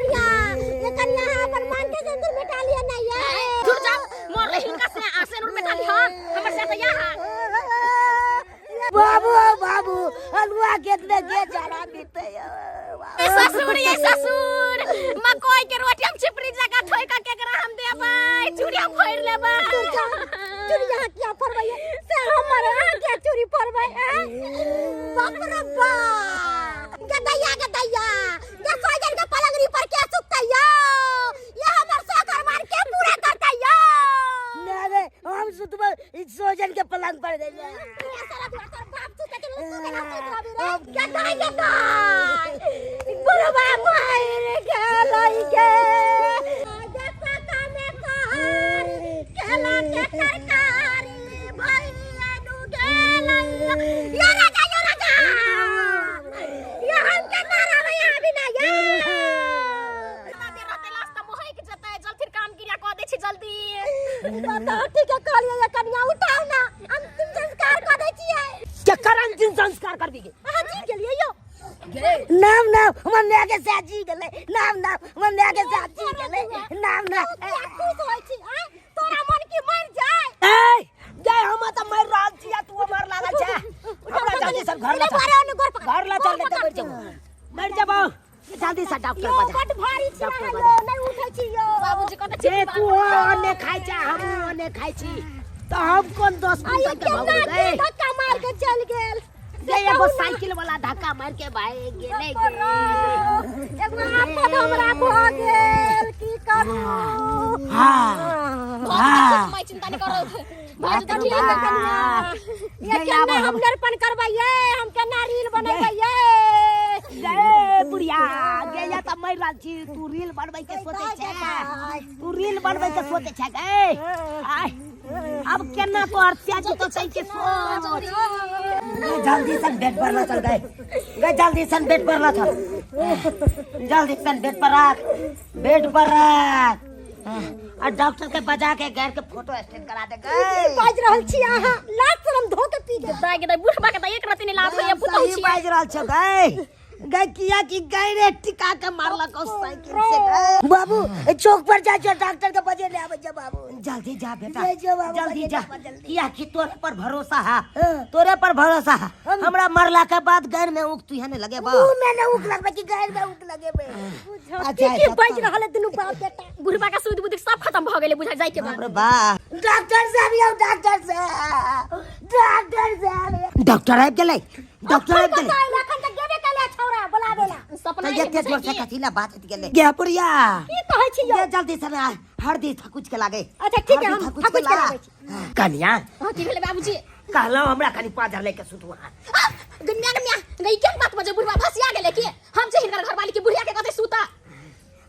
कनिया, ये कनिया अहाँ अपन मान के सिंदूर मिटा लिअ ने ये। झुर जाओ मोर रही हिनका से आ सिनुर मिटा ली हम हमर से तऽ यहाँ। बाबू बाबू, हलुआ खेत में के चढ़ा बीते। ए ससुर, ये ससुर, मकई के रोटी हम छिपरी जगह थोइ के केकरा हम देबै? चूड़िया फोड़ लेबै। चूड़िया किया फोड़बै से हमर? अहाँ किया चूड़ी फोड़बै? आँय? बाप रे बाप, गदैया गदैया, गे सोजन के पलंगरी पर के सुतै यो? ये हमर शौक अरमान के पूरा करतै यो? ना रे, हम सुतबै ई सोजन के पलंग पर दे। तोरा सारा दुआर तोर बाप सुतै छलै, तू केना सुत रहबी रे? गदाई गदाई, बुढ़वा मरि गेलै गे। गे में कहारी केला के तरकारी भैया नु गेलै। यो राजा, यो राजा, यो हम केना रहबै यहाँ बिना ये? रहतै लाश तऽ मोहकि जेतै, जल्दी काम क्रिया कऽ दै छी जल्दी। तऽ ठीक है कहलियै ये कनिया, उठाउ ना, अंतिम संस्कार कऽ दै छियै। केकर अंतिम संस्कार करबी गे? अहाँ जी गेलियै यो? नाम नाम, हमर माय के साथ जी गेलै। नाम नाम, हमर माय के साथ जी गेलै। नाम नाम। तू किया खुश होइ छी आँय? तोरा मन की मरि जाय? ए जय, हम तऽ मरि रहल छी आ तू मर लागल छै। हमरा जल्दी से घर ला चल, घर ला चल, नहीं तऽ मरि जेबो, मरि जेबो। जल्दी से डॉक्टर यो बजा। बड भारी छी डॉक्टर अहाँ बजा। यो, नहि उठै छी यो। बाबूजी कतऽ? जे तू ओने खाइ छै, हम ओने खाइ छी, तऽ हम कोन 10 आ यो क्विंटल के केना भऽ के गेलै? धक्का मार के चलि गेल। गे एगो साइकिल वाला धक्का मार के भाग गेलै गे। एगो आफत हमरा भऽ गेल, की करू? हाँ हाँ। मैं चिंता नहीं करो भाजी तऽ ठीक है कनिया। ये गे केना आब हम लड़पन करबै ये? हम केना रील बनेबै ये? गे बुढ़िया गे, या तऽ मरि रहल छी, तू रील बनबै के सोचै छै? तू रील बनबै के सोचै छै गे? आय अब केना तोहर प्याज तो छै के सोच। गे जल्दी सन बेड पर ला चल गए। गे जल्दी सन बेड पर ला चल, जल्दी सन बेड पर राख, बेड पर राख आ डॉक्टर के बजा के गैर के फोटो स्टैंड करा दे गए। बाजि रहल छी अहाँ, लाज शरम धो के पी गेल। दाइ गे दाइ, बुढ़बा के तऽ एक रत्ती नहि लाज होइए, पुतहु सही छियै। बाजि रहल छौ गए। गए किया कि गए रे टिका के मारलक ओ साइकिल से गए। बाबू, ए चौक पर जा जो, डॉक्टर के बजे ले आबै छै बाबू। जल्दी जा बेटा। जय जो बाबू, जल्दी बजे जा। ले आबै जल्दी। किया कि तोरे पर भरोसा है। हाँ। तोरे पर भरोसा है। हमरा मरला के बाद गैर में ऊख तुहे ने लगेबा? मुंह में न ऊख लगबे कि गैर में ऊख लगेबे? अच्छा, की की बाजि रहल है दुनू बाप बेटा? बुढ़बा के सुध बुद्धि सब खत्म भऽ गेलै बुझा जाय के बाद। बाप रे बाप। डॉक्टर साहब यौ, डॉक्टर साहब, डॉक्टर साहब। डॉक्टर आबि गेलै, डॉक्टर आबि गेलै। एखन तक गेबे केले छौड़ा बोलाबे ला। सपना तऽ एते जोर से कथी ला बाजैत गेलै गे पुरिया? की कहै छी यौ? गे जल्दी से ना हरदी थकुच के लागे। अच्छा ठीक है, हरदी हम थकुच के थकुच के ला। लाबै छी। कनिया। हाँ, की भेलै बाबूजी? कहलहुँ हमरा कनि पाजर लेके सुतू अहाँ। गन्या गन्या गई, केहन बात बजे? बुढ़वा भसिया गेलै की? हम जे हिनकर घरवाली के बुढ़िया के कते सूता।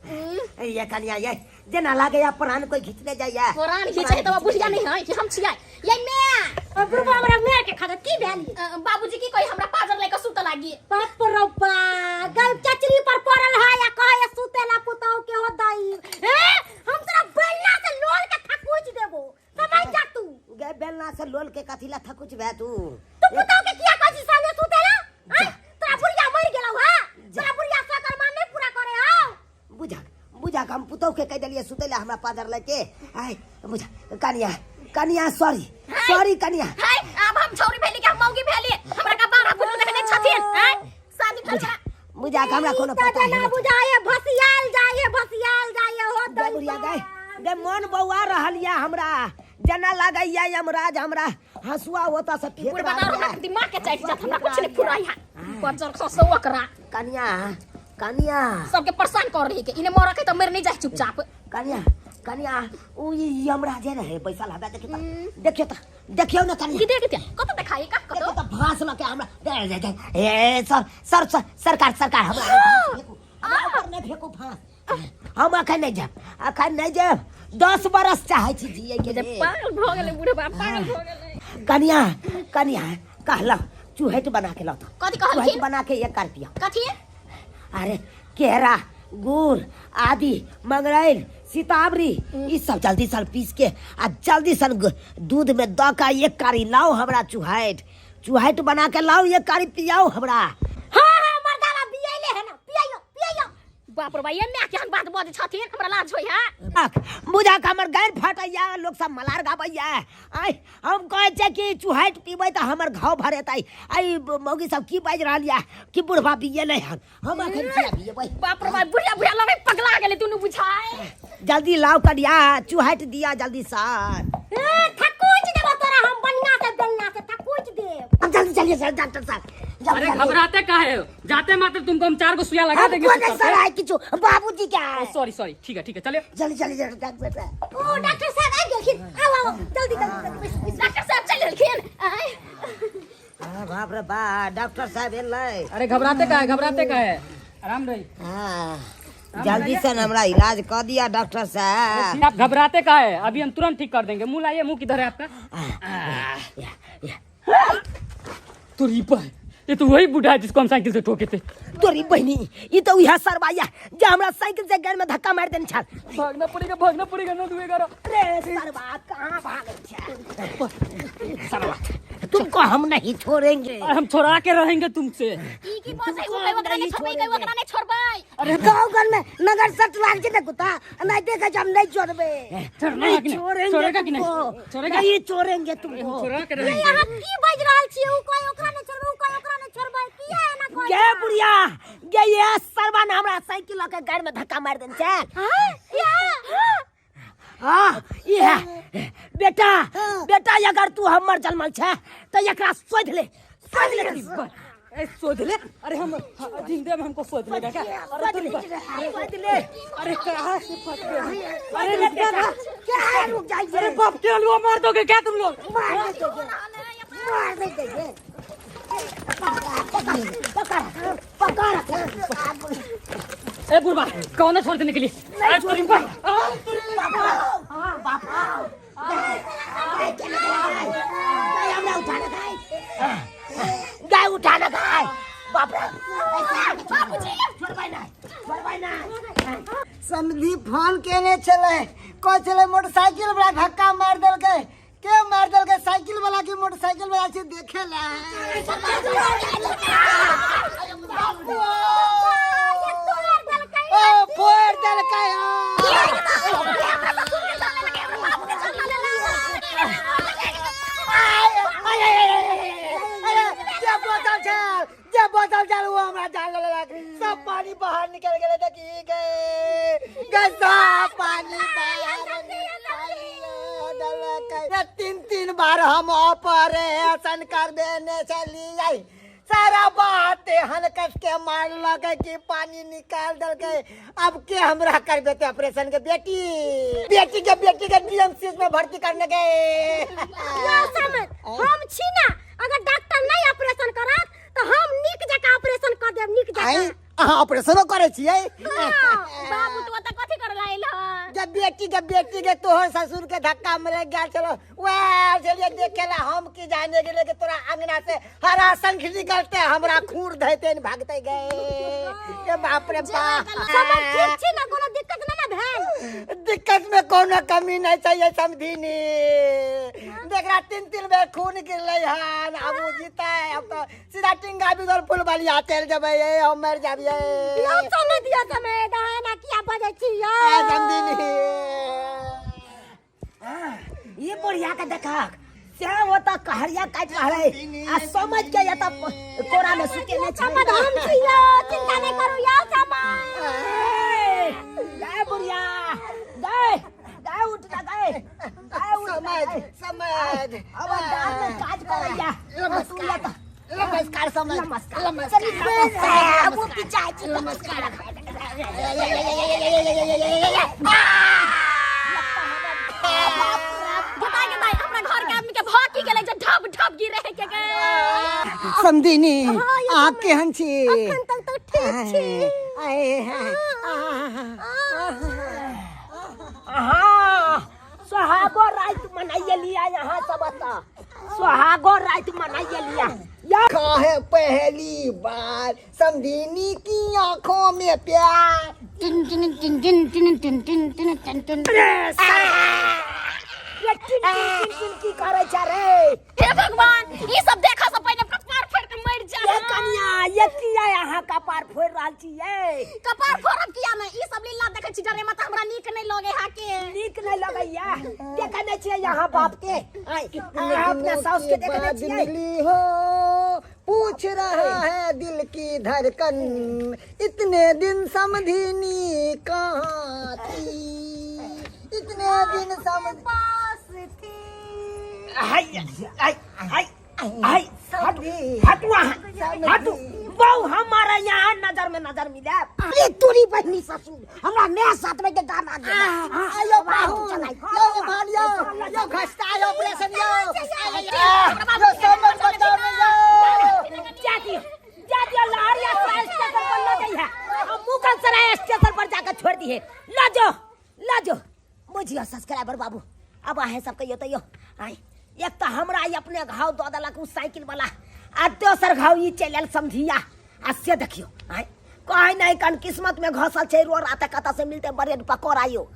ये कनिया, ये जेना लागैया प्राण कोई घिचने जाइया। प्राण घिचे है तऽ बुढ़िया नहीं है कि हम छियै ये मैं। बुढ़वा हमरा मार के खाता की भेल? बाबूजी की कही, हमरा पाजर लेके सुत लागी। बाप रे बा, गल चचरी पर पड़ल है या कहे सुते ला पुतौ के हो दई। ए हम तोरा बेलना से लोल के थकुच देबो, समझ जा तू। गे बेलना से लोल के कथी ला थकुच भे तू? तू पुतौ के किया कहै छी संगे सुते ला? आय तोरा बुढ़िया मरि गेलौ हा, तोरा बुढ़िया सकर मान नहीं पूरा करे हौ। बुझा बुझा, हम पुतौ के कह देलियै सुतै ला हमरा पाजर लेके। आय बुझा कनिया, कनिया सॉरी, सॉरी कनिया। हाय, आब हम छौरी भेली कि हम मौगी भेली? हमरा का 12 फुट देखने छथिन? आय शादी भेल छला। बुझा के हमरा कोनो ई तऽ पता जेना नहीं। बुझाए भसियाल जाए, भसियाल जाए हो गे दई। बुढ़िया गए, गे मन बौआ रहल या हमरा, जेना लागैया यमराज हमरा हंसुआ ओतऽ से फेंक बुढ़बा रहल दारू या। हमरा दिमाग के चाटि जात, हमरा कुछ नहीं फुराई है, बजर खसौ ओकरा। कनिया, कनिया। सबके परेशान कर रही के इने मरक है तऽ मर नहीं जाए चुपचाप। कनिया, कनिया, उ ई यमराजे रहे बैसल हबे, देखियो त, देखियो त, देखियो न कनिया। की देख कत देखाई का कत? देखियो त भास लके हमरा दे दे दे। ए सर सर सर, सरकार सरकार, हमरा फेंकू, हमरा ऊपर नहि फेंकू फांस। हम अखन नहि जायब, अखन नहि जायब। 10 बरस चाहै छी जियै के जे लेल। पागल भऽ गेलै बुढ़बा, पागल भऽ गेलै। कनिया, कनिया, कहलहुँ चूहट बना के लाउ तऽ। कथी कहलखिन? चूहट बना के एक रुपया। कथी? अरे केरा, गुड़, आदि, मंगरैल, सीतावरी, ई सब जल्दी सन पीस के आ जल्दी सन दूध में दऽ के एक कारी लाउ हमरा। चूहट, चूहट बना के लाउ, एक कारी पियाउ हमरा। हाँ हाँ मर्दावा, बियैले है ना, पियाइयो पियाइयो। बाप रे बा, ये माय केहन बात बजै छथिन, हमरा लाज होइया। बुझा के हमर गारि फाटैया, लोक सब मलार गाबैया। आय हम कहै छियै कि चुहाइट पीबै तऽ हमर घाव भरेतै। आइ मौगी सब की बाजि रहल यऽ कि बुढ़बा बिये नहि हन, हम अखन किया बियेबै? बाप रे बाप, बुढ़िया बुढ़िया लगै पगला गेलै दुनू बुझाय। जल्दी लाउ कनिया, चुहाइट दिया जल्दी सर। ए थकुच देबो तोरा हम बढ़िया से बेलना से थकुच देब। अब जल्दी चलिए सर, डॉक्टर साहब। अरे घबराते काहे हो? जाते मात्र तुमको हम 4 गो सुइया लगा देंगे। हमको नहीं सर आए किछु, बाबूजी क्या है? सॉरी सॉरी, ठीक है ठीक है, चलिए जल्दी चलिए डॉक्टर साहब। ओ डॉक्टर साहब आ गेलखिन, आओ आओ जल्दी जल्दी जल्दी बैसू, बैसू। डॉक्टर साहब चलि गेलखिन। आय। हाँ, बाप रे बा, डॉक्टर साहब एलै। अरे घबराते काहे, घबराते काहे, आराम रही। हाँ, जल्दी से हमरा इलाज कर दिया डॉक्टर साहब। आप घबराते काहे, अभी हम तुरंत ठीक कर देंगे। मुंह लाइए, मुंह किधर है आपका? तो रिपा है, ये तो वही बूढ़ा है जिसको हम साइकिल से ठोके थे। तोरी बहिनी, ई तो उहे सरबा या जे हमरा साइकिल से गाड़ी में धक्का मार देने छल। भागना पड़ेगा, भागना पड़ेगा, ना दुएगा रा। अरे सरबा कहाँ भागै छै? सरबा तुमको हम नहीं छोड़ेंगे। अरे हम छोड़ा के रहेंगे तुमसे। की की बजै ओ, कहि ओकरा नहीं छोड़बै, कहि ओकरा नहीं छोड़बै। अरे गाँव घर में नगर सट लाग छै ने कुत्ता, नहीं देखै छै, हम नहीं छोड़बै। छोड़ना है कि नहीं? छोड़ेंगे छोड़ेगा कि नहीं? तुमको। छोड़ेगा? नहीं छोड़ेंगे तुमको। छोड़ा के ये रहेंगे। अहाँ की बाजि रहल छियै? ओ कहि ओकरा नहीं छोड़बै, ओ कहि ओकरा नहीं छोड़बै, किया एना कहै? गे बुढ़िया, गे ये सरबा ने हमरा साइकिल लऽ के गाड़ी में धक्का मारि देने छै। हाँ? या? हाँ, ई है। बेटा, बेटा, अगर तू हमर जन्मल छै तऽ एकरा शोधि ले, शोधि ले तू। ए, शोध ले। अरे हम जिंदे में हमको शोध लेगा क्या? अरे शोधि ले, शोधि ले। अरे कहाँ से फंस गए? अरे रुक जा ना। क्या है, रुक जाइए। अरे बाप के हलवा मार दोगे क्या तुम लोग? मार देंगे, मार देंगे। पकड़, पकड़। ए बुढ़वा, कौन है छोड़ देने के लिए? अरे तुम पर। गाय उठाना गाय, बाप रे बाबूजी, छोड़बै नहि, छोड़बै नहि। समधी फोन केने छलै, कहै छलै मोटरसाइकिल वाला धक्का मारि देलकै। के मारि देलकै, साइकिल वाला की मोटरसाइकिल वाला छै देखे ला। ओ फोड़ देलकै। जे बोतल छल, जे बोतल छल ओ हमरा जान लेलक, सब पानी बाहर निकल गेलै। देखी गे गे, सब पानी बाहर निकल देलकै। 3-3 बार हम ऑपरेशन कर देने छलियै, सारा बात एहन कस के मारलकै कि पानी निकाल देलकै। अब के हमरा करबेते ऑपरेशन के? बेटी, बेटी के, बेटी के डीएमसी में भर्ती करने गए। हम छी ना, अगर डॉक्टर नहीं ऑपरेशन करत तो हम नीक जकाँ ऑपरेशन कर देब, नीक आई जकाँ। अहाँ ऑपरेशनो करै छियै? बाबू तू ओतऽ कथी करे ला आइल हन? जब बेटी के, बेटी के तोहर ससुर के धक्का मिल गेल छलो, वएह छलियै देखे ला। हम की जाने गेलै कि तोरा अंगना से हरा शंख निकलते हमरा खूर धैते ने भागते गए। ए बाप रे बाप। सब ठीक छी ना, कोनो दिक्कत नहीं ना भेल? दिक्कत में कोनो कमी नहीं चाहिए समधिनी। देख रहा 3-3 बेर खून गिरलै हन, अब उ जीतै, अब तो सीधा टिंगा बिगल फुलबलिया चलि जेबै, ए हम मरि जाबियै। यौ समय दियौ समय, दहाना किया बजै छी यौ? आ समधिनी, ये बुढ़िया के देखक से वो तो कहरिया काटि रहल है आ समझ के ये तो कोरा में सुतेने छै। समझ हम छी यौ, चिंता नहीं करू यौ समझ। गए बुढ़िया, गए गए, उठ जा गए गए, उठ जा, समझ गए। समझ अब दाल में काज करैया। नमस्कार, नमस्कार समझ, नमस्कार, नमस्कार, नमस्कार, वो पिचाई छी, नमस्कार। बताए के दाई, हमरा घर के आदमी के भाग की गेलै जे ढप ढप गिरे है के गए। समधिनी, अहाँ केहन छी? अखन तक तो ठीक छी। हाँ, सोहागो रात मनाइए लिया यहाँ सब एतऽ, सोहागो रात मनाइए लिया। या है पहली बार समधिनी की आंखों में प्यार। Tin tin tin tin tin tin tin tin tin tin. रे साला, ये टिन टिन टिन टिन की करै छै रे? हे भगवान, ई सब देखा से पहिले कपार फाड़ के मर जा। ये कनिया ये किया अहाँ कपार फोड़ि रहल छी ये कपार फोड़ब किया नहि ई सब लीला देखै छी डरे में तऽ हमरा नीक नहि लगे हा के नीक नहीं लगैया देखै नहीं छियै यहाँ बाप के आय, अहाँ अपना साउस के देखै नहीं छियै मिली हो पूछ रहा है दिल की धड़कन इतने दिन समधिनी कहाँ थी इतने दिन समझ पास थी हाय हाय हाय हाय हटू हटू अहाँ हटू बहु हमारा यहाँ नजर में नजर मिले अरे तोरी बहनी ससुर हमरा नया साथ में के गाना दे आयो बाहु यो भालियो यो घसता यो ऑपरेशन यो यो समझ बताओ में यो जा दियो जा दियो लहरिया सराय स्टेशन पर ल गई है और मुगल सराय स्टेशन पर जाकर छोड़ दी है ल जो ल जो बुझियो सब्सक्राइबर बाबू अब आहे सब कहियो तैयो आय एक तो हमरा ई अपने घाव दऽ देलक उ साइकिल वाला आ दोसर घाव ई चलि आयल समझिया आ से देखियो आय कहै नहि कन किस्मत में घसल छै रो रात कतऽ से मिलते ब्रेड पकौड़ा यो।